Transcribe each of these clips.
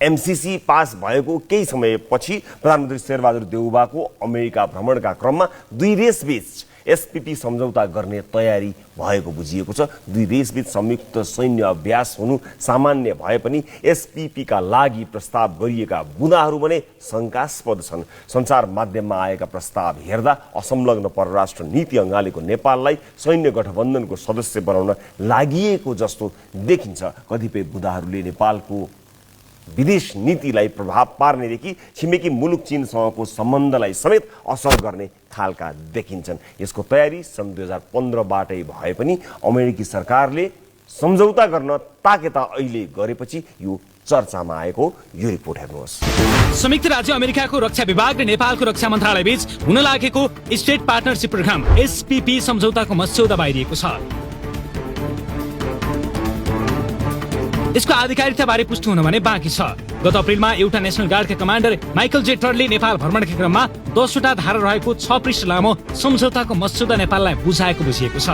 MCC pass भएको केही समयपछि प्रधानमन्त्री शेरबहादुर देउवाको अमेरिका भ्रमणका क्रममा दुई देशबीच एसपीपी सम्झौता गर्ने तयारी भएको बुझिएको छ। दुई देशबीच संयुक्त सैन्य अभ्यास हुनु सामान्य भए पनि एसपीपीका लागि प्रस्ताव गरिएका बुँदाहरू भने शङ्कास्पद छन्। सञ्चार माध्यममा आएका प्रस्ताव हेर्दा असंलग्न परराष्ट्र नीति अँगालेको नेपाललाई सैन्य गठबन्धनको सदस्य बनाउन लागि जस्तो देखिन्छ। कतिपय बुँदाहरूले नेपालको विदेश नीतिलाई प्रभाव पार्नेदेखि छिमेकी मुलुक चीनसँगको सम्बन्धलाई समेत असर गर्ने खालका देखिन्छन्। यसको तयारी सन् 2015बाटै भए पनि अमेरिकी सरकारले सम्झौता गर्न ताकेता अहिले गरेपछि यो चर्चामा आएको। यो रिपोर्ट हेर्नुहोस्। संयुक्त राज्य अमेरिकाको रक्षा विभाग र नेपालको रक्षा मन्त्रालय बीच हुन लागेको स्टेट पार्टनरशिप प्रोग्राम एसपीपी सम्झौताको मस्यौदा बाहिरिएको छ। यसको आधिकारिकता बारे पुष्टि हुन भने बाँकी छ। गत अप्रिलमा एउटा नेशनल गार्डका कमान्डर माइकल जेटरले नेपाल भ्रमणका क्रममा 10वटा धारा रहेको 6 पृष्ठ लामो सम्झौताको मस्यौदा नेपाललाई बुझाएको बुझिएको छ।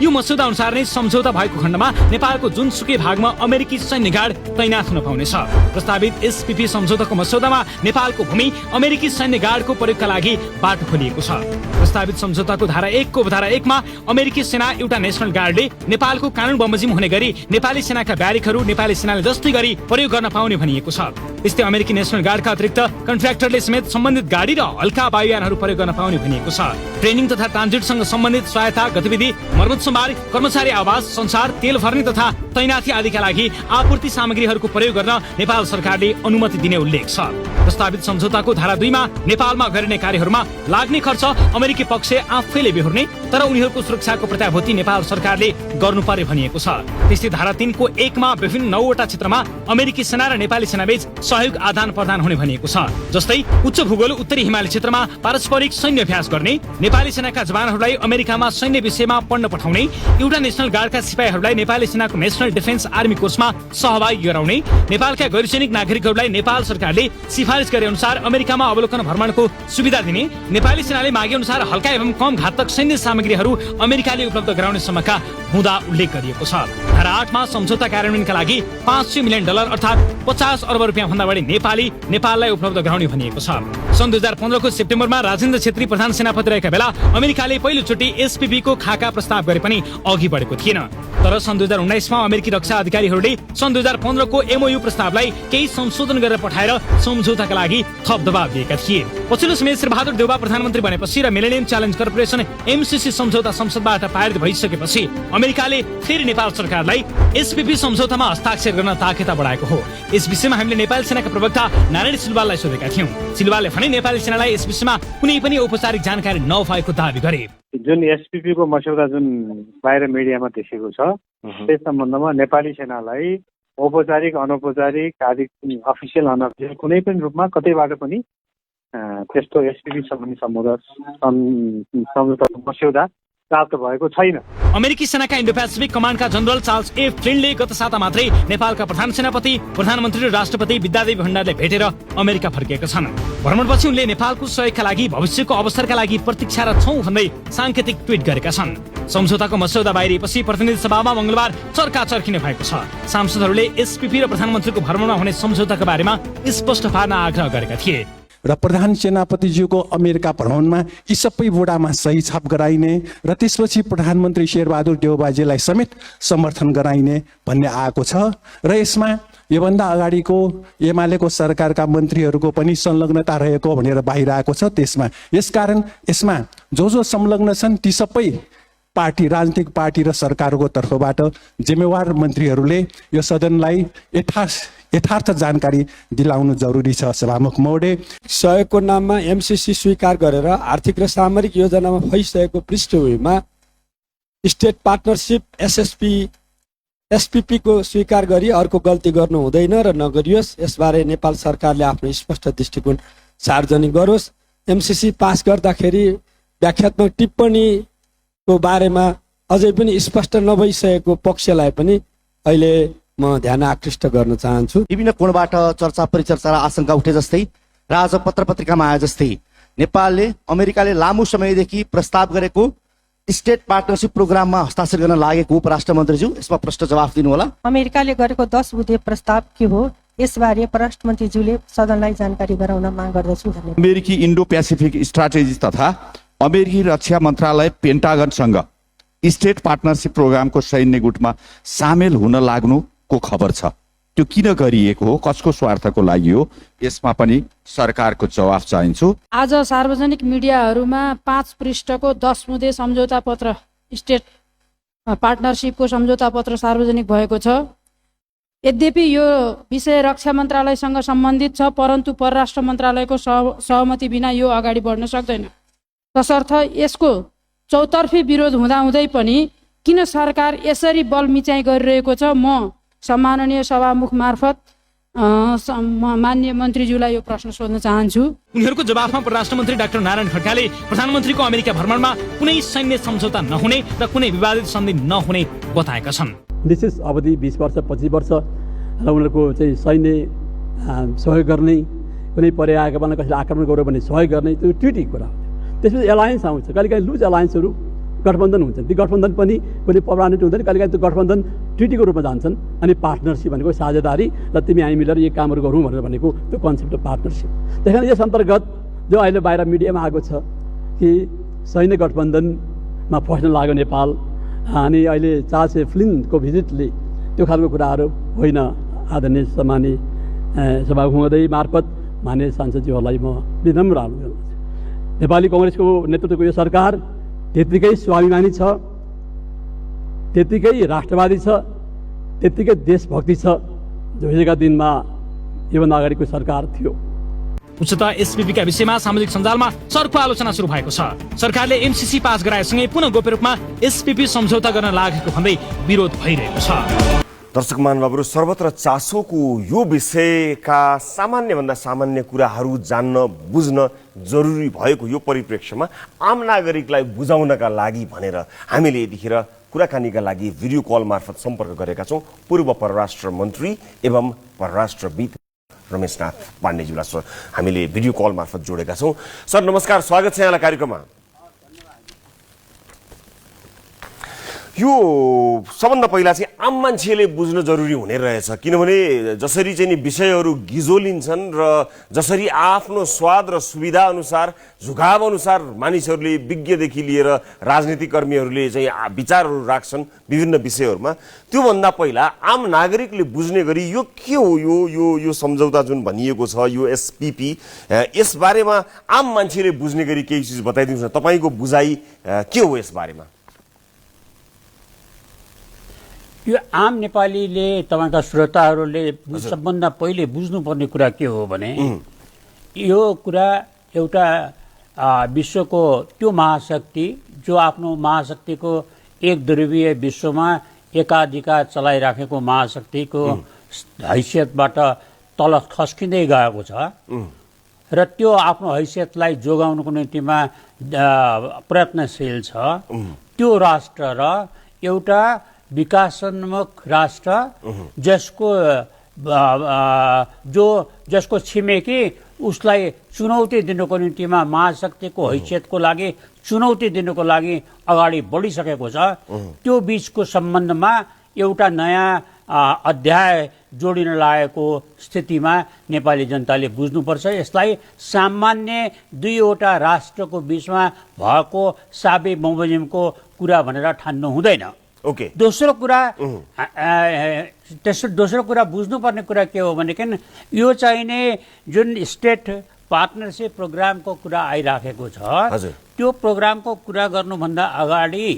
यो मस्यौदा अनुसार नै सम्झौता भएको खण्डमा नेपालको जुनसुकै भागमा अमेरिकी सैन्य गार्ड तैनाथ हुन पाउनेछ। प्रस्तावित एसपीपी सम्झौताको मस्यौदामा नेपालको भूमि अमेरिकी सैन्य गार्डको प्रयोगका लागि बाटो खोलिएको छ। प्रस्तावित सम्झौताको धारा 1 को धारा 1 मा अमेरिकी सेना एउटा नेशनल गार्डले नेपालको कानून बमोजिम हुने गरी नेपाली सेनाका ब्यारिकहरू नेपाली सेनाले जस्तै गरी प्रयोग गर्न पाउने भनिएको छ। त्यस्तै अमेरिकी नेशनल गार्डका अतिरिक्त कन्ट्र्याक्टरले समेत सम्बन्धित गाडी र हल्का वायुयानहरू प्रयोग गर्न पाउने भनिएको छ। ट्रेनिङ तथा ट्रान्जिटसँग सम्बन्धित सहायता गतिविधि, मर्मत सम्भार, कर्मचारी आवास, संसार, तेल भर्ने तथा तैनाथी आदिका लागि आपूर्ति सामग्रीहरूको प्रयोग गर्न नेपाल सरकारले अनुमति दिने उल्लेख छ। प्रस्तावित सम्झौताको धारा 2 मा नेपालमा गरिने कार्यहरूमा लाग्ने खर्च अमेरिकी पक्ष आफैले बेहोर्ने तर उनीहरूको सुरक्षाको प्रत्याभूति नेपाल सरकारले गर्नुपर्ने भनिएको छ। त्यस्तै धारा 3 को 1 मा विभिन्न 9वटा क्षेत्रमा अमेरिकी सेना र नेपाली सेनाबीच सहयोग आदान प्रदान हुने भनिएको छ। जस्तै उच्च भूगोल उत्तरी हिमाली क्षेत्रमा पारस्परिक सैन्य अभ्यास गर्ने, नेपाली सेनाका जवानहरूलाई अमेरिकामा सैन्य विषयमा पढ्न पठाउने, एउटा नेशनल गार्डका सिपाहीहरूलाई नेपाली सेनाको नेशनल डिफेन्स आर्मी कोर्समा सहभागी गराउने, नेपालका गैरसैनिक नागरिकहरूलाई नेपाल सरकारले सिफारिस गरे अनुसार अमेरिकामा अवलोकन भ्रमणको सुविधा दिने, नेपाली सेनाले मागे अनुसार हल्का एवं कम घातक सैन्य सामग्रीहरू अमेरिकाले उपलब्ध गराउने सम्मका हुँदा उल्लेख गरिएको छ। धारा 8 मा सम्झौता कार्यान्वयनका लागि $500 मिलियन अर्थात् 50 अर्ब रुपियाँ भन्दा बढी नेपाललाई उपलब्ध गराउने भनिएको छ। सन् 2015 को सेप्टेम्बरमा राजेन्द्र छेत्री प्रधान सेनापति रहेका बेला अमेरिकाले पहिलोचोटि एसपीपी को खाका प्रस्ताव गरे पनि अघि बढेको थिएन। तर सन् 2019 मा अमेरिकी रक्षा अधिकारीहरूले सन् 2015 को एमओयू प्रस्तावलाई केही संशोधन गरेर पठाएर सम्झौताका लागि थप दबाव दिएका थिए। पछिल्लो समय शेरबहादुर देउवा प्रधानमन्त्री बनेपछि र मिलेनियम च्यालेन्ज कर्पोरेसन एमसीसी सम्झौता संसदबाट पारित भइसकेपछि अमेरिकाले फेरि नेपाल सरकारलाई एसपीपी सम्झौतामा हस्ताक्षर गर्न ताकेता बढाएको हो। यस विषयमा हामीले नेपाली सेनाका प्रवक्ता नारायण सिलवाललाई सोधेका थियौं। सिलवालले भने नेपाली सेनालाई यस विषयमा कुनै पनि औपचारिक जानकारी नभएको दावी गरे। जुन एसपीपी को मस्यौदा जुन बाहिर मिडियामा देखेको छ त्यस सम्बन्धमा नेपाली सेनालाई औपचारिक अनौपचारिक आदि अफिसियल अनअफिसियल कुनै पनि रूपमा कतैबाट पनि त्यस्तो एसपीपी सम्बन्धी सम्झौताको मस्यौदा प्राप्त भएको छैन। अमेरिकी सेनाका इन्डो पेसिफिक कमान्डका जनरल चार्ल्स ए फ्लिन्डले गत साता मात्रै नेपालका प्रधान सेनापति, प्रधानमन्त्री र राष्ट्रपति विद्यादेवी भण्डारले भेटेर अमेरिका फर्किएका छन्। भ्रमणपछि उनले नेपालको सहयोगका लागि भविष्यको अवसरका लागि प्रतीक्षारत छौं भन्दै सांकेतिक ट्विट गरेका छन्। सम्झौताको मस्यौदा बाहिरिएपछि प्रतिनिधि सभामा मंगलबार चर्काचर्की नै भएको छ। सांसदहरूले एसपीपी र प्रधानमन्त्रीको भ्रमणमा हुने सम्झौताका बारेमा स्पष्ट पार्न आग्रह गरेका थिए। र प्रधान सेनापतिज्यूको अमेरिका भ्रमणमा यी सबै बोर्डामा सही छाप गराइने र त्यसपछि प्रधानमन्त्री शेरबहादुर देउवाजीलाई समेत समर्थन गराइने भन्ने आएको छ। र यसमा योभन्दा अगाडिको एमालेको सरकारका मन्त्रीहरूको पनि संलग्नता रहेको भनेर बाहिर आएको छ। यसकारण यसमा जो संलग्न छन् ती सबै पार्टी, राजनीतिक पार्टी र सरकारको तर्फबाट जिम्मेवार मन्त्रीहरूले यो सदनलाई यथार्थ जानकारी दिलाउनु जरुरी छ। सभामुख महोदय, सहयोगको नाममा एमसीसी स्वीकार गरेर आर्थिक र सामरिक योजनामा फैसकेको पृष्ठभूमिमा स्टेट पार्टनरशिप एसपीपी को स्वीकार गरी अर्को गल्ती गर्नु हुँदैन र नगरियोस्। यसबारे नेपाल सरकारले आफ्नो स्पष्ट दृष्टिकोण सार्वजनिक गरोस्। एमसीसी पास गर्दाखेरि व्याख्यात्मक टिप्पणीको बारेमा अझै पनि स्पष्ट नभइसकेको पक्षलाई पनि अहिले म ध्यान आकृष्ट गर्न चाहन्छु। विभिन्न कोणबाट चर्चा परिचर्चा र आशंका उठे जस्तै र आज पत्रिकामा आए जस्तै नेपालले अमेरिकाले लामो समयदेखि प्रस्ताव गरेको स्टेट पार्टनरशिप प्रोग्राममा हस्ताक्षर गर्न लागेको उपराष्ट्र मन्त्रीज्यू, यसमा प्रश्न जवाफ दिनु होला। अमेरिकाले गरेको 10 बुँदे प्रस्ताव के हो, यसबारे परराष्ट्र मन्त्रीज्यूले सदनलाई जानकारी गराउन माग गर्दछु। धन्यवाद। अमेरिकी इन्डो पेसिफिक स्ट्राटेजी तथा अमेरिकी रक्षा मन्त्रालय पेन्टागनसँग स्टेट पार्टनरसिप प्रोग्रामको सैन्य गुटमा सामेल हुन लाग्नुको खबर छ। त्यो किन गरिएको हो, कसको स्वार्थको लागि हो, यसमा पनि सरकारको जवाफ चाहिन्छु। आज सार्वजनिक मिडियाहरूमा 5 पृष्ठको 10 मुदे सम्झौता पत्र स्टेट पार्टनरसिपको सम्झौता पत्र सार्वजनिक भएको छ। यद्यपि यो विषय रक्षा मन्त्रालयसँग सम्बन्धित छ, परन्तु परराष्ट्र मन्त्रालयको सहमति बिना यो अगाडि बढ्न सक्दैन। तसर्थ यसको चौतर्फी विरोध हुँदाहुँदै पनि किन सरकार यसरी बल मिचाइ गरिरहेको छ, म सम्माननीय सभामुख मार्फत माननीय मन्त्रीज्यूलाई यो प्रश्न सोध्न चाहन्छु। उनीहरूको जवाफमा परराष्ट्र मन्त्री डाक्टर नारायण खड्काले प्रधानमन्त्रीको अमेरिका भ्रमणमा कुनै सैन्य सम्झौता नहुने र कुनै विवादित सन्धि नहुने बताएका छन्। निश्चित अवधि 20 वर्ष 25 वर्ष र उनीहरूको चाहिँ सैन्य सहयोग गर्ने, कुनै परे आएको बेला कसैले आक्रमण गर्यो भने सहयोग गर्ने, त्यो ट्रिटी कुरा हो। त्यसपछि एलायन्स आउँछ, कहिलेकाहीँ लुज एलायन्सहरू गठबन्धन हुन्छन्। ती गठबन्धन पनि कुनै पर्मानेन्ट हुँदैन, कहिलेकाहीँ त्यो गठबन्धन ट्रिटीको रूपमा जान्छन्। अनि पार्टनरसिप भनेको साझेदारी र तिमी हामी मिलेर यही कामहरू गरौँ भनेर भनेको त्यो कन्सेप्ट अफ पार्टनरसिप। त्यही कारण यस अन्तर्गत जो अहिले बाहिर मिडियामा आएको छ कि सैन्य गठबन्धनमा फस्न लाग्यो नेपाल, अनि अहिले चार्ल्स फ्लिनको भिजिटले त्यो खालको कुराहरू होइन। आदरणीय सम्माननीय सभामुख महोदय मार्फत मान्य सांसदज्यूहरूलाई म विनम्र अनुरोध गर्दछु। नेपाली कांग्रेसको नेतृत्वको यो सरकार त्यत्तिकै स्वाभिमानी छ, त्यत्तिकै राष्ट्रवादी छ, त्यत्तिकै देशभक्ति छ जो हिजोका दिनमा योभन्दा अगाडिको सरकार थियो। उच्चतः एसपीपीका विषयमा सामाजिक सञ्जालमा चर्को आलोचना सुरु भएको छ। सरकारले एमसीसी पास गराएसँगै पुनः गोप्य रूपमा एसपीपी सम्झौता गर्न लागेको भन्दै विरोध भइरहेको छ। दर्शक महानुभावहरू, सर्वत्र चासोको यो विषयका सामान्यभन्दा सामान्य कुराहरू जान्न बुझ्न जरुरी भएको यो परिप्रेक्ष्यमा आम नागरिकलाई बुझाउनका लागि भनेर हामीले यतिखेर कुराकानीका लागि भिडियो कल मार्फत सम्पर्क गरेका छौँ पूर्व परराष्ट्र मन्त्री एवं परराष्ट्रविद रमेशनाथ पाण्डेज्यूलाई हामीले भिडियो कल मार्फत जोडेका छौँ। सर नमस्कार, स्वागत छ यहाँलाई कार्यक्रममा। यो सबभन्दा पहिला चाहिँ आम मान्छेले बुझ्न जरुरी हुने रहेछ, किनभने जसरी चाहिँ नि विषयहरू गिजोलिन्छन् र जसरी आफ्नो स्वाद र सुविधा अनुसार झुकाव अनुसार मानिसहरूले विज्ञदेखि लिएर राजनीतिक कर्मीहरूले चाहिँ विचारहरू राख्छन् विभिन्न विषयहरूमा, त्योभन्दा पहिला आम नागरिकले बुझ्ने गरी यो के हो, यो सम्झौता जुन भनिएको छ, यो एसपीपी, यसबारेमा आम मान्छेले बुझ्ने गरी केही चिज बताइदिनुहोस् न। तपाईँको बुझाइ के हो यसबारेमा? यो आम नेपालीले, तपाईँका श्रोताहरूले सबभन्दा पहिले बुझ्नुपर्ने कुरा के हो भने यो कुरा एउटा विश्वको त्यो महाशक्ति जो आफ्नो महाशक्तिको एक ध्रुवीय विश्वमा एकाधिकार चलाइराखेको महाशक्तिको हैसियतबाट तल खस्किँदै गएको छ र त्यो आफ्नो हैसियतलाई जोगाउनको निम्तिमा प्रयत्नशील छ। त्यो राष्ट्र र एउटा विकासोन्मुख राष्ट्र जसको छिमेकी उसलाई चुनौती दिनुको निम्तिमा महाशक्तिको हैसियतको लागि चुनौती दिनुको लागि अगाडि बढिसकेको छ, त्यो बीचको सम्बन्धमा एउटा नयाँ अध्याय जोडिन लागेको स्थितिमा नेपाली जनताले बुझ्नुपर्छ। यसलाई सामान्य दुईवटा राष्ट्रको बीचमा भएको साबे बमोजिमको कुरा भनेर ठान्नु हुँदैन। दोस्रो कुरा बुझ्नुपर्ने कुरा के हो भनेदेखि यो चाहिने जुन स्टेट पार्टनरसिप प्रोग्रामको कुरा आइराखेको छ, त्यो प्रोग्रामको कुरा गर्नुभन्दा अगाडि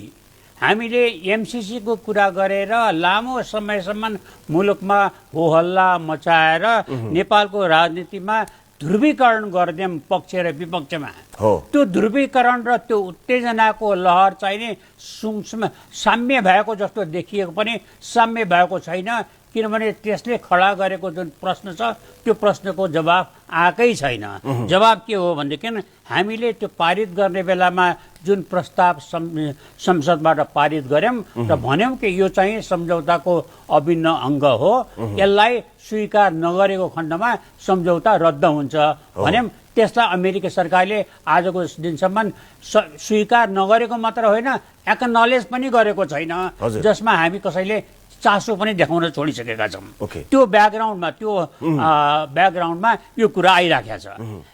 हामीले एमसीसीको कुरा गरेर लामो समयसम्म मुलुकमा होहल्ला मचाएर नेपालको राजनीतिमा ध्रुवीकरण गरिदियौँ पक्ष र विपक्षमा। त्यो ध्रुवीकरण र त्यो उत्तेजनाको लहर चाहिने साम्य भएको जस्तो देखिएको पनि साम्य भएको छैन, किनभने त्यसले खडा गरेको जुन प्रश्न छ त्यो प्रश्नको जवाब आएकै छैन। जवाब के हो भनेदेखि हामीले त्यो पारित गर्ने बेलामा जुन प्रस्ताव संसदबाट पारित गर्यौं र भन्यौं कि यो चाहिँ सम्झौताको अभिन्न अङ्ग हो, यसलाई स्वीकार नगरेको खण्डमा सम्झौता रद्द हुन्छ भन्यौं। त्यसलाई अमेरिकी सरकारले आजको दिनसम्म स्वीकार नगरेको मात्र होइन, एक्नलेज पनि गरेको छैन, जसमा हामी कसैले चासो पनि देखाउन छोडिसकेका छौँ। ओके। त्यो ब्याकग्राउन्डमा यो कुरा आइराखेको छ।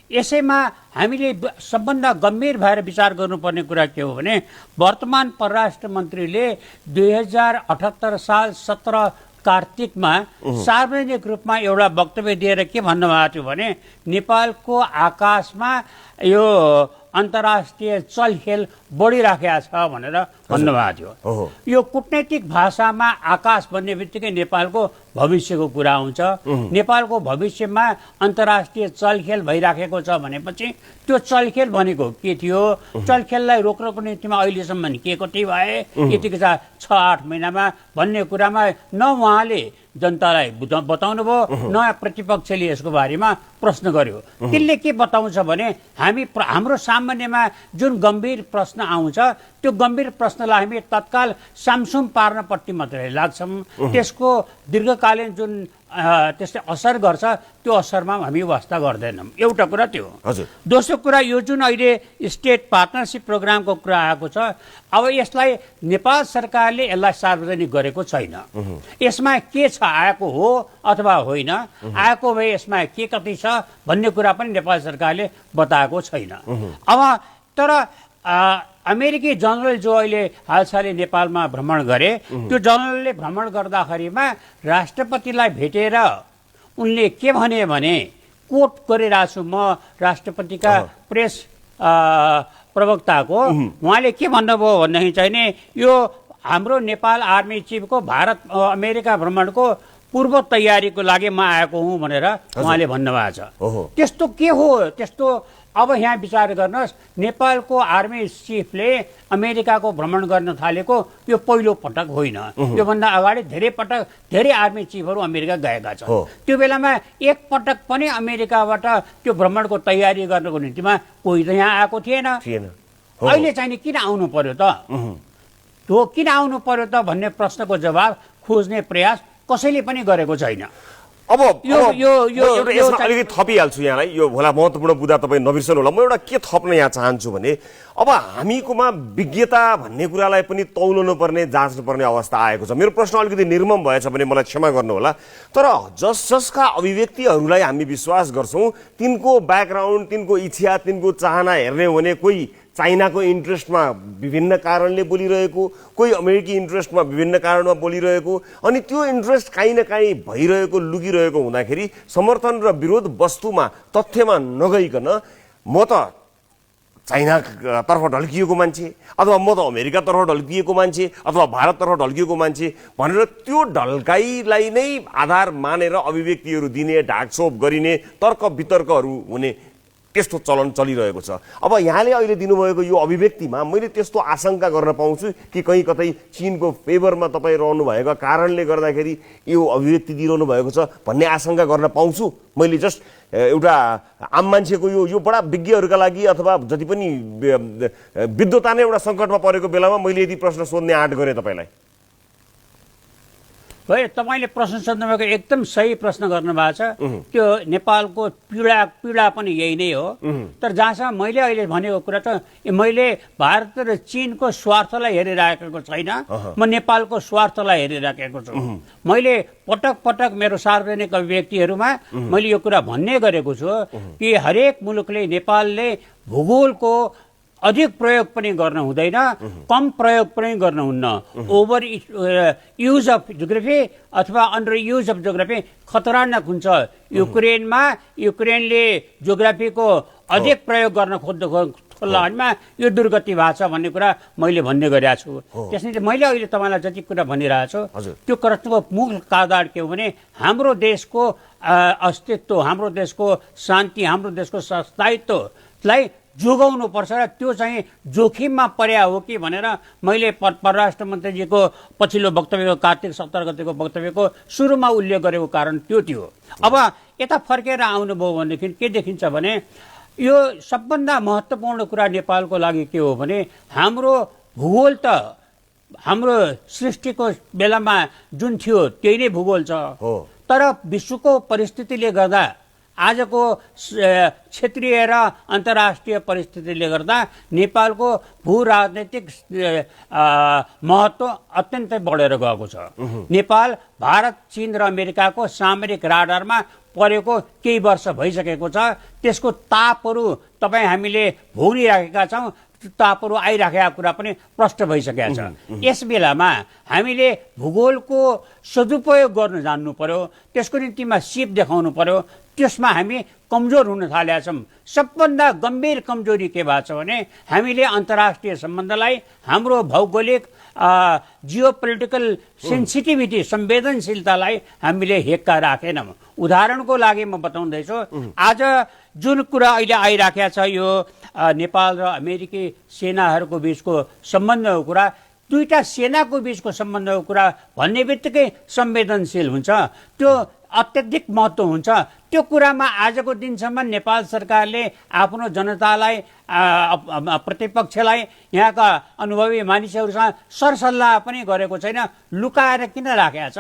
यसैमा हामीले सबभन्दा गम्भीर भएर विचार गर्नुपर्ने कुरा के हो भने वर्तमान परराष्ट्र मन्त्रीले 2078 साल 17 कार्तिकमा सार्वजनिक रूपमा एउटा वक्तव्य दिएर के भन्नुभएको थियो भने नेपालको आकाशमा यो अन्तर्राष्ट्रिय चलखेल बढिराखेको छ भनेर भन्नुभएको थियो। यो कूटनैतिक भाषामा आकाश भन्ने बित्तिकै नेपालको भविष्यको कुरा आउँछ। नेपालको भविष्यमा अन्तर्राष्ट्रिय चलखेल भइराखेको छ भनेपछि त्यो चलखेल भनेको के थियो, चलखेललाई रोक्नको निम्तिमा अहिलेसम्म के कति भए यतिको 6-8 महिनामा भन्ने कुरामा न उहाँले जनतालाई बताउनु भयो न प्रतिपक्षले यसको बारेमा प्रश्न गर्यो। त्यसले के बताउँछ भने हाम्रो सामान्यमा जुन गम्भीर प्रश्न आउँछ त्यो गम्भीर प्रश्नलाई हामी तत्काल सामसुम पार्नपट्टि मात्रै लाग्छौँ। त्यसको दीर्घकालीन जुन त्यसले असर गर्छ त्यो असरमा हामी वास्ता गर्दैनौँ। एउटा कुरा त्यो। दोस्रो कुरा यो जुन अहिले स्टेट पार्टनरसिप प्रोग्रामको कुरा आएको छ, अब यसलाई नेपाल सरकारले यसलाई सार्वजनिक गरेको छैन। यसमा के छ, आएको हो अथवा होइन, आएको भए यसमा के कति छ भन्ने कुरा पनि नेपाल सरकारले बताएको छैन। अब तर अमेरिकी जनरल जो अहिले हालसालै नेपालमा भ्रमण गरे, त्यो जनरलले भ्रमण गर्दाखेरिमा राष्ट्रपतिलाई भेटेर उनले के भने कोट गरिरहेको छु म राष्ट्रपतिका प्रेस प्रवक्ताको, उहाँले के भन्नुभयो भनेदेखि चाहिँ नि यो हाम्रो नेपाल आर्मी चिफको भारत अमेरिका भ्रमणको पूर्व तयारीको लागि म आएको हुँ भनेर उहाँले भन्नुभएको छ। त्यस्तो के हो? त्यस्तो अब यहाँ विचार गर्नुहोस्, नेपालको आर्मी चिफले अमेरिकाको भ्रमण गर्न थालेको यो पहिलो पटक होइन। योभन्दा अगाडि धेरै आर्मी चिफहरू अमेरिका गएका छन्। त्यो बेलामा एक पटक पनि अमेरिकाबाट त्यो भ्रमणको तयारी गर्नको निम्तिमा कोही त यहाँ आएको थिएन। अहिले चाहिँ किन आउनु पर्यो त? त्यो किन आउनु पर्यो त भन्ने प्रश्नको जवाब खोज्ने प्रयास कसैले पनि गरेको छैन। अब अलिकति थपिहाल्छु यहाँलाई, यो होला महत्त्वपूर्ण मुद्दा तपाईँ नबिर्सनु होला। म एउटा के थप्न यहाँ चाहन्छु भने अब हामीकोमा विज्ञता भन्ने कुरालाई पनि तौलनु पर्ने, जाँच्नु पर्ने अवस्था आएको छ। मेरो प्रश्न अलिकति निर्मम भएछ भने मलाई क्षमा गर्नुहोला, तर जसका अभिव्यक्तिहरूलाई हामी विश्वास गर्छौँ तिनको ब्याकग्राउन्ड, तिनको इच्छा, तिनको चाहना हेर्ने हो भने कोही चाइनाको इन्ट्रेस्टमा विभिन्न कारणले बोलिरहेको, कोही अमेरिकी इन्ट्रेस्टमा विभिन्न कारणमा बोलिरहेको, अनि त्यो इन्ट्रेस्ट काहीँ न काहीँ भइरहेको, लुकिरहेको हुँदाखेरि समर्थन र विरोध वस्तुमा तथ्यमा नगइकन म त चाइनातर्फ ढल्किएको मान्छे अथवा म त अमेरिकातर्फ ढल्किएको मान्छे अथवा भारततर्फ ढल्किएको मान्छे भनेर त्यो ढल्काइलाई नै आधार मानेर अभिव्यक्तिहरू दिने, ढाकछोप गरिने, तर्क वितर्कहरू हुने त्यस्तो चलन चलिरहेको छ। अब यहाँले अहिले दिनुभएको यो अभिव्यक्तिमा मैले त्यस्तो आशंका गर्न पाउँछु कि कहीँ कतै चीनको फेभरमा तपाईँ रहनु भएको कारणले गर्दाखेरि यो अभिव्यक्ति दिइरहनु भएको छ भन्ने आशंका गर्न पाउँछु मैले। जस्ट एउटा आम मान्छेको यो बडा विज्ञहरूका लागि अथवा जति पनि विद्वता नै एउटा सङ्कटमा परेको बेलामा मैले यदि प्रश्न सोध्ने आँट गरेँ तपाईँलाई। है, तपाईँले प्रश्न सोध्नुभएको एकदम सही प्रश्न गर्नुभएको छ। त्यो नेपालको पीडा पनि यही नै हो। तर जहाँसम्म मैले अहिले भनेको कुरा त मैले भारत र चीनको स्वार्थलाई हेरिराखेको छैन, म नेपालको स्वार्थलाई हेरिराखेको छु। मैले पटक पटक मेरो सार्वजनिक अभिव्यक्तिहरूमा मैले यो कुरा भन्ने गरेको छु कि हरेक मुलुकले नेपालले भूगोलको अधिक प्रयोग पनि गर्न हुँदैन, कम प्रयोग पनि गर्न हुन्न। ओभर युज अफ जियोग्राफी अथवा अन्डर युज अफ जियोग्राफी खतरनाक हुन्छ। युक्रेनले जियोग्राफीको अधिक प्रयोग गर्न खोज्दामा यो दुर्गति भएको छ भन्ने कुरा मैले भन्ने गरेको छु। त्यसैले मैले अहिले तपाईँलाई जति कुरा भनिरहेको छु त्यो कुराको मूल कारण के हो भने हाम्रो देशको अस्तित्व, हाम्रो देशको शान्ति, हाम्रो देशको स्थायित्वलाई जोगाउनु पर्छ र त्यो चाहिँ जोखिममा पर्या हो कि भनेर मैले परराष्ट्र मन्त्रीजीको पछिल्लो वक्तव्यको कार्तिक 17 गतेको वक्तव्यको सुरुमा उल्लेख गरेको कारण त्यो थियो। अब यता फर्केर आउनुभयो भनेदेखि के देखिन्छ भने यो सबभन्दा महत्त्वपूर्ण कुरा नेपालको लागि के हो भने हाम्रो भूगोल त हाम्रो सृष्टिको बेलामा जुन थियो त्यही नै भूगोल छ। तर विश्वको परिस्थितिले गर्दा आजको क्षेत्रीय र अन्तर्राष्ट्रिय परिस्थितिले गर्दा नेपालको भू राजनैतिक महत्त्व अत्यन्तै बढेर गएको छ। नेपाल भारत, चीन र अमेरिकाको सामरिक राडारमा परेको केही वर्ष भइसकेको छ। त्यसको तापहरू तपाईँ हामीले भोगिराखेका छौँ, तापहरू आइराखेका कुरा पनि प्रष्ट भइसकेका छ। यस बेलामा हामीले भूगोलको सदुपयोग गर्न जान्नु पर्यो, त्यसको निम्तिमा सिप देखाउनु पर्यो। त्यसमा हामी कमजोर हुन थालेका छौँ। सबभन्दा गम्भीर कमजोरी के भएको छ भने हामीले अन्तर्राष्ट्रिय सम्बन्धलाई हाम्रो भौगोलिक जियोपोलिटिकल सेन्सिटिभिटी, संवेदनशीलतालाई हामीले हेक्का राखेनौँ। उदाहरणको लागि म बताउँदैछु, आज जुन कुरा अहिले आइराखेको छ यो नेपाल र अमेरिकी सेनाहरूको बिचको सम्बन्धको कुरा, दुईटा सेनाको बिचको सम्बन्धको कुरा भन्ने बित्तिकै संवेदनशील हुन्छ, त्यो अत्यधिक महत्त्व हुन्छ। त्यो कुरामा आजको दिनसम्म नेपाल सरकारले आफ्नो जनतालाई, प्रतिपक्षलाई, यहाँका अनुभवी मानिसहरूसँग सरसल्लाह पनि गरेको छैन, लुकाएर किन राखेको छ?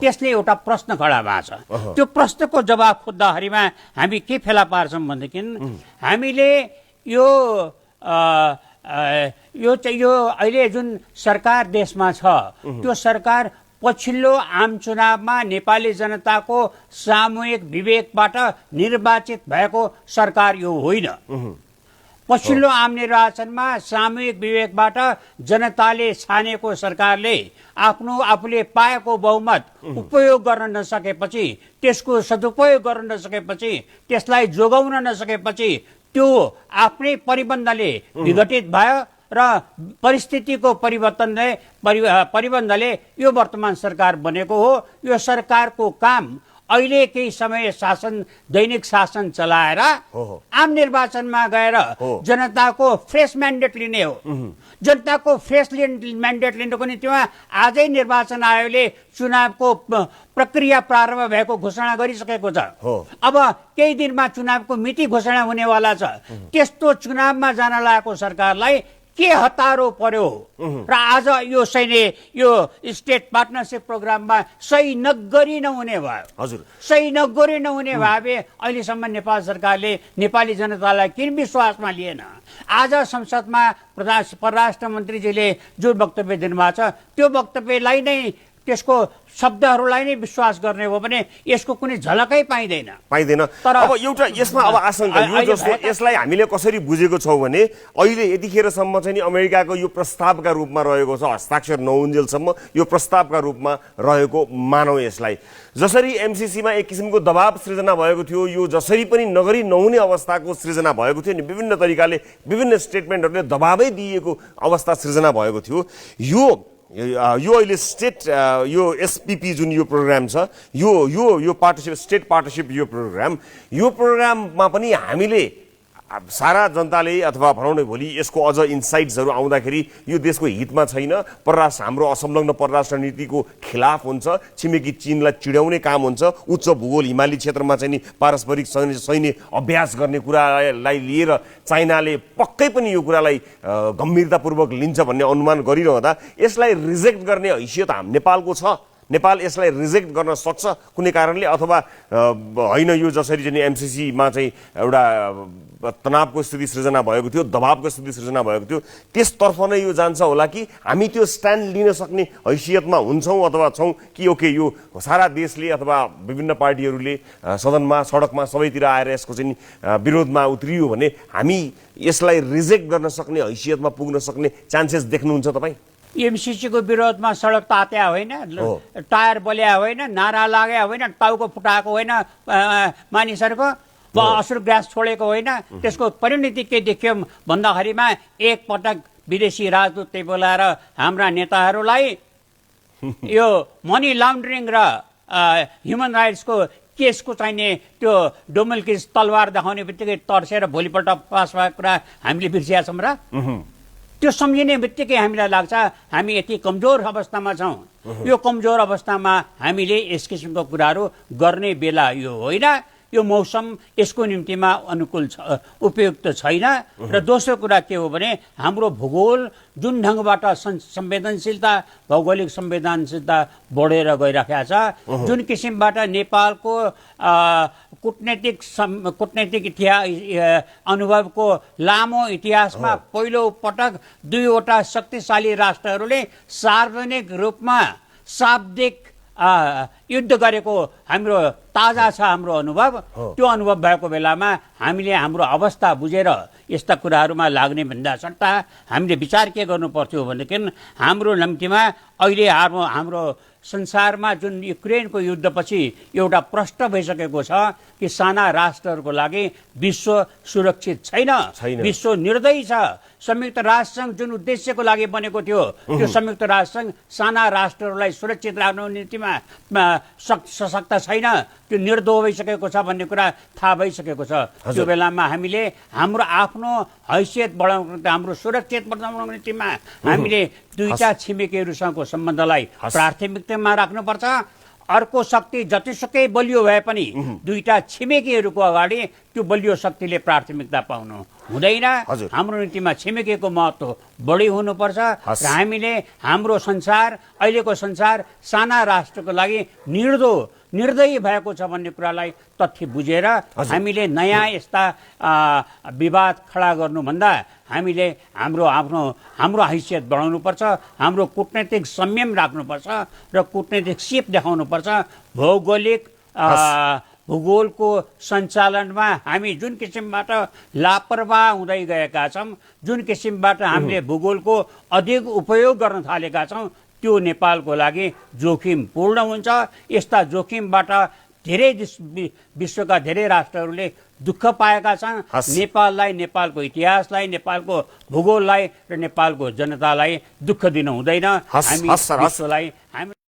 त्यसले एउटा प्रश्न खडा भएको छ। त्यो प्रश्नको जवाब खोज्दाखेरिमा हामी के फेला पार्छौँ भनेदेखि हामीले यो अहिले जुन सरकार देशमा छ त्यो सरकार पछिल्लो आम चुनावमा नेपाली जनताको सामूहिक विवेकबाट निर्वाचित भएको सरकार यो होइन। पछिल्लो आम निर्वाचनमा सामूहिक विवेकबाट जनताले छानेको सरकारले आफूले पाएको बहुमत उपयोग गर्न नसकेपछि, त्यसको सदुपयोग गर्न नसकेपछि, त्यसलाई जोगाउन नसकेपछि त्यो आफ्नै परिबन्धले विघटित भयो र परिस्थितिको परिबन्धले यो वर्तमान सरकार बनेको हो। यो सरकारको काम अहिले केही समय दैनिक शासन चलाएर आम निर्वाचनमा गएर जनताको फ्रेस म्यान्डेट लिने हो। जनताको फ्रेस म्यान्डेट लिनको निम्तिमा आजै निर्वाचन आयोगले चुनावको प्रक्रिया प्रारम्भ भएको घोषणा गरिसकेको छ। अब केही दिनमा चुनावको मिति घोषणा हुनेवाला छ। त्यस्तो चुनावमा जान लागेको सरकारलाई के हतारो पर्यो र आज यो स्टेट पार्टनरसिप प्रोग्राममा सही नगरी नहुने भयो। हजुर, सही नगरी नहुने भए अहिलेसम्म नेपाल सरकारले नेपाली जनतालाई किन विश्वासमा लिएन? आज संसदमा परराष्ट्र मन्त्रीजीले जो वक्तव्य दिनुभएको छ त्यो वक्तव्यलाई नै, त्यसको शब्दहरूलाई नै विश्वास गर्ने हो भने यसको कुनै झलकै पाइँदैन। तर अब एउटा यसमा अब आशंका यो जस्तो यसलाई हामीले कसरी बुझेको छौँ भने अहिले यतिखेरसम्म चाहिँ नि अमेरिकाको यो प्रस्तावका रूपमा रहेको छ, हस्ताक्षर नहुन्जेलसम्म यो प्रस्तावका रूपमा रहेको मानौ। यसलाई जसरी एमसीसीमा एक किसिमको दबाव सृजना भएको थियो, यो जसरी पनि नगरी नहुने अवस्थाको सृजना भएको थियो नि, विभिन्न तरिकाले विभिन्न स्टेटमेन्टहरूले दबावै दिएको अवस्था सृजना भएको थियो। यो अहिले यो एसपीपी जुन यो प्रोग्राम छ, यो पार्टनरशिप, स्टेट पार्टनरशिप यो प्रोग्राममा पनि हामीले सारा जनताले अथवा भनौँ न भोलि यसको अझ इन्साइट्सहरू आउँदाखेरि यो देशको हितमा छैन, हाम्रो असंलग्न परराष्ट्र नीतिको खिलाफ हुन्छ, छिमेकी चीनलाई चिड्याउने काम हुन्छ, उच्च भूगोल हिमाली क्षेत्रमा चाहिँ नि पारस्परिक सैन्य अभ्यास गर्ने कुरालाई लिएर चाइनाले पक्कै पनि यो कुरालाई गम्भीरतापूर्वक लिन्छ भन्ने अनुमान गरिरहँदा यसलाई रिजेक्ट गर्ने हैसियत नेपालको छ। नेपाल यसलाई रिजेक्ट गर्न सक्छ कुनै कारणले, अथवा होइन यो जसरी चाहिँ एमसीसीमा चाहिँ एउटा तनावको स्थिति सृजना भएको थियो, दबावको स्थिति सृजना भएको थियो, त्यसतर्फ नै यो जान्छ होला कि हामी त्यो स्ट्यान्ड लिन सक्ने हैसियतमा हुन्छौँ अथवा छौँ कि ओके यो सारा देशले अथवा विभिन्न पार्टीहरूले सदनमा, सडकमा सबैतिर आएर यसको चाहिँ विरोधमा उत्रियो भने हामी यसलाई रिजेक्ट गर्न सक्ने हैसियतमा पुग्न सक्ने चान्सेस देख्नुहुन्छ तपाईँ? एमसीसीको विरोधमा सडक तात्या होइन, टायर बल्या होइन, नारा लाग्या होइन, टाउको फुटाएको होइन, मानिसहरूको असुर ग्यास छोडेको होइन। त्यसको परिणति के देख्यौँ भन्दाखेरिमा एकपटक विदेशी राजदूतले बोलाएर हाम्रा नेताहरूलाई यो मनी लान्ड्रिङ र ह्युमन राइट्सको केसको चाहिने त्यो डोमल्किस तलवार देखाउने बित्तिकै तर्सेर भोलिपल्ट पास भएको कुरा हामीले बिर्सिया छौँ र? त्यो सम्झिने बित्तिकै हामीलाई लाग्छ हामी यति कमजोर अवस्थामा छौँ। यो कमजोर अवस्थामा हामीले यस किसिमको कुराहरू गर्ने बेला यो होइन। यो मौसम यसको निम्तिमा अनुकूल उपयुक्त छैन। र दोस्रो कुरा के हो भने हाम्रो भूगोल जुन ढङ्गबाट संवेदनशीलता भौगोलिक संवेदनशीलता बढेर गइरहेको छ, जुन किसिमबाट नेपालको कूटनैतिक अनुभवको लामो इतिहासमा पहिलो पटक दुईवटा शक्तिशाली राष्ट्रहरूले सार्वजनिक रूपमा शाब्दिक युद्ध गरेको हाम्रो ताजा छ हाम्रो अनुभव। त्यो अनुभव भएको बेलामा हामीले हाम्रो अवस्था बुझेर यस्ता कुराहरूमा लाग्ने भन्दा सट्टा हामीले विचार के गर्नु पर्थ्यो भनेदेखि हाम्रो निम्तिमा अहिले हाम्रो संसारमा जुन युक्रेनको युद्धपछि एउटा प्रश्न भइसकेको छ कि साना राष्ट्रहरूको लागि विश्व सुरक्षित छैन, विश्व निर्दयी छ। संयुक्त राष्ट्रसङ्घ जुन उद्देश्यको लागि बनेको थियो त्यो संयुक्त राष्ट्रसङ्घ साना राष्ट्रहरूलाई सुरक्षित राख्नु निम्तिमा सशक्त छैन, त्यो निर्दोष भइसकेको छ भन्ने कुरा थाहा भइसकेको छ। त्यो बेलामा हामीले हाम्रो आफ्नो हैसियत बढाउनको निम्ति, हाम्रो सुरक्षित बढाउनको निम्तिमा हामीले दुईटा छिमेकीहरूसँगको सम्बन्धलाई प्राथमिकतामा राख्नुपर्छ। अर्को शक्ति जतिसुकै बलियो भए पनि दुईटा छिमेकीहरूको अगाडि त्यो बलियो शक्तिले प्राथमिकता पाउनु हुँदैन। हाम्रो नीतिमा छिमेकीको महत्त्व बढी हुनुपर्छ र हामीले हाम्रो संसार, अहिलेको संसार साना राष्ट्रको लागि निर्दयी भएको छ भन्ने कुरालाई तथ्य बुझेर हामीले नयाँ यस्ता विवाद खडा गर्नुभन्दा हामीले हाम्रो हैसियत बढाउनुपर्छ, हाम्रो कूटनैतिक संयम राख्नुपर्छ र कूटनैतिक सिप देखाउनुपर्छ। भूगोलको सञ्चालनमा हामी जुन किसिमबाट लापरवाह हुँदै गएका छौँ, जुन किसिमबाट हामीले भूगोलको अधिक उपयोग गर्न थालेका छौँ, त्यो नेपालको लागि जोखिमपूर्ण हुन्छ। यस्ता जोखिमबाट धेरै विश्वका धेरै राष्ट्रहरूले दुःख पाएका छन्। नेपाललाई, नेपालको इतिहासलाई, नेपालको भूगोललाई र नेपालको जनतालाई दुःख दिनु हुँदैन। हामी विश्वलाई